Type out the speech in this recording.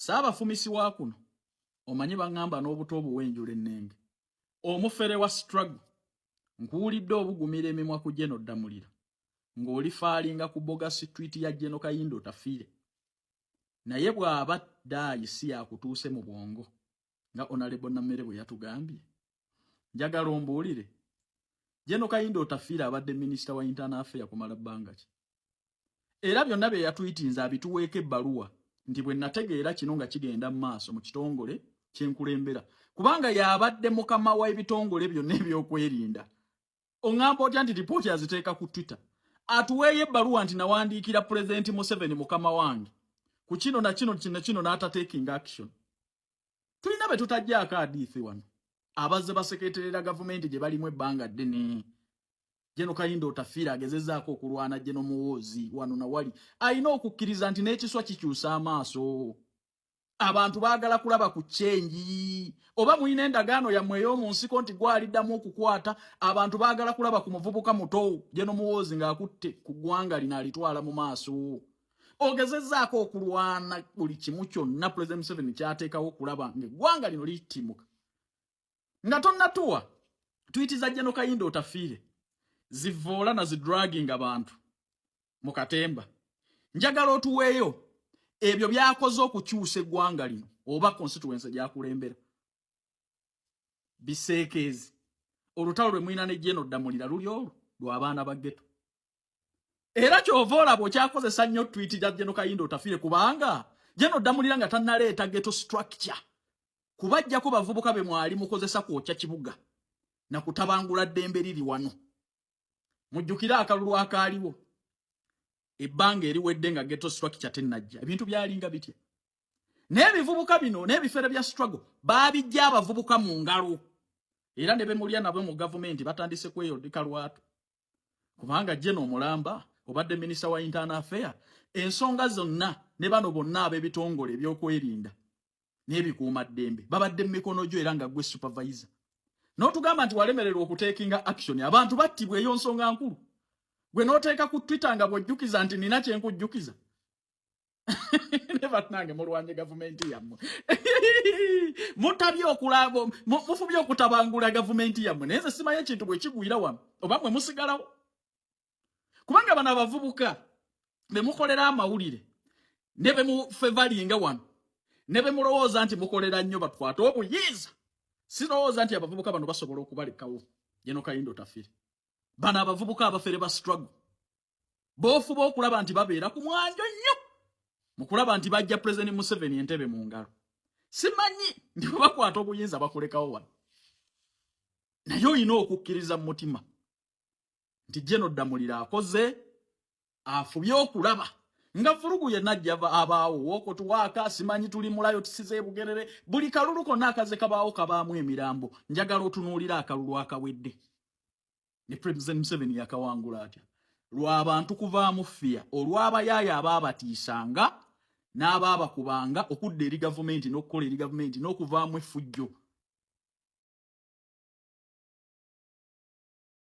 Saabafumisi wa kuno, omanyi baŋŋamba n'obuto obuwenjula ennenge, omufere wa struggle, nkuwulidde obugumira emimwa ku General Ddamulira ng'oli faalinga ku bogus tweet ya General Kahinda Otafiire. Naye bw'aba daayi si yakutuuse mu bwongo nga Honorable Nammere bwe yatugambye, njagala ombuulire, General Kahinda Otafiire abadde minisita wa internal affair kumala bbanga ki? Era byonna bye yatwitinze abituweeko ebbaluwa nti bwe nategeera kino nga kigenda mu maaso mu kitongole kyenkulembera, kubanga y'abadde mukama w'ebitongole byonna ebyokwerinda. Oŋŋamba otya nti ripooti aziteeka ku Twitter? Atuweeyo ebbaluwa nti nawandiikira Pulezidenti Museveni, mukama wange, ku kino na kino, kino kino, n'atatekinga action. Tulina be tutajjaako adiithi wano abazze baseketerera gavumenti gye balimu ebbanga ddene. General Kahinda Otafiire agezezzaako okulwana General Muhoozi wano nawali. Alina okukkiriza nti n'ekiswa kikyusa amaaso. Abantu baagala kulaba ku change. Oba mulina endagaano yammwe ey'omu nsiko nti gwaliddamu okukwata, abantu baagala kulaba ku muvubuka muto General Muhoozi ng'akutte ku ggwanga lino, alitwala mu maaso. Ogezezzaako okulwana buli kimu kyonna President Museveni kyateekawo okulaba ng'eggwanga lino litimuka. Nga tonnatuwa tuyitiza General Kahinda Otafiire zivoola na zidragging abantu mu katemba, njagala otuweeyo ebyo byakoze okukyusa eggwanga lino oba constituency gyakulembera. Biseekeezi, olutalo lwe mulina ne General Ddamulira luli olwo lw'abaana ba ghetto. Era kyova olaba okyakozesa nnyo tweet ja General Kahinda Otafiire, kubanga General Ddamulira nga tannaleeta ghetto structure kubajjako bavubuka be mwali mukozesa kwokya kibuga na kutabangula ddembe liri wano. Mujjukire akalulu akaaliwo ebbanga eriwedde nga ghetto structure tennajja, ebintu byalinga bitya? Naye ebivubuka bino n'ebifere bya struggle baabijja abavubuka mu ngalo, era ne bemulya nabo mu gavumenti batandise kweyodika lwatu, kubanga General omulamba obadde minisita wa internal affair, ensonga zonna ne bano bonna ab'ebitongole ebyokwerinda n'ebikuumaddembe babadde mu mikono gyo, era nga gwe supervisor, n'otugamba nti walemererwa okuteekinga action. Abantu battibwa, eyo nsonga nkulu. Gwe n'oteeka ku Twitter nga bw'ojjukiza nti nina kyenkujjukiza. Ne bannange, mulwanye gavumenti yammwe, mutabye okulaba, mufubye okutabangula gavumenti yammwe, naye nze simanyi ekintu bwe kigwira wano oba mwe musigalawo, kubanga bano abavubuka be mukolera amawulire ne be mufevalinga wano ne be mulowooza nti mukolera nnyo batwate obuyinza, sirowooza nti abavubuka bano basobola okubalekawo. General Kahinda Otafiire, bano abavubuka abafere ba struggle boofuba okulaba nti babeera ku mwanjo nnyo mu kulaba nti bajja President Museveni entebe mu ngalo, simanyi nti bwe bakwata obuyinza bakulekawo wano. Naye olina okukkiriza mu mutima nti General Ddamulira akoze, afubye okulaba nga vulugu yenna ajja abaawo woko tuwaaka. Simanyi tuli mulayo tusize ebugerere, buli kalulu konna akaze kabaawo kabaamu emirambo. Njagala otunuulira akalulu akawedde ne President Museveni yakawangula atya? Lw'abantu kuvaamu fear olw'abayaaya abaabatiisanga n'abaabakubanga okudda eri gavumenti n'okukola eri gavumenti n'okuvaamu effujjo.